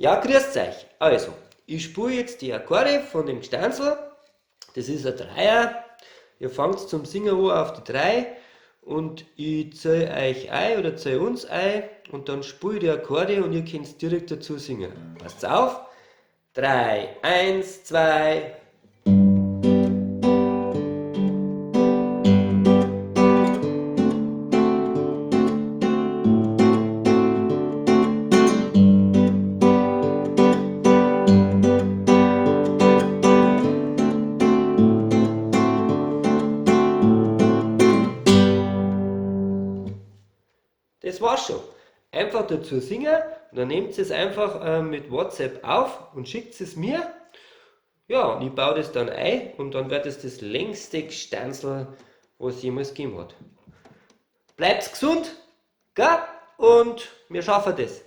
Ja, grüßt euch. Also, ich spiele jetzt die Akkorde von dem Gstanzl. Das ist ein Dreier. Ihr fangt zum Singen an auf die 3 und ich zähl euch ein oder zähl uns ein und dann spiele ich die Akkorde und ihr könnt direkt dazu singen. Passt auf? 3, 1, 2. Das war's schon. Einfach dazu singen und dann nehmt es einfach mit WhatsApp auf und schickt es mir. Ja, und ich baue das dann ein und dann wird es das längste Gstanzl, was es jemals gegeben hat. Bleibt gesund, gell? Und wir schaffen das.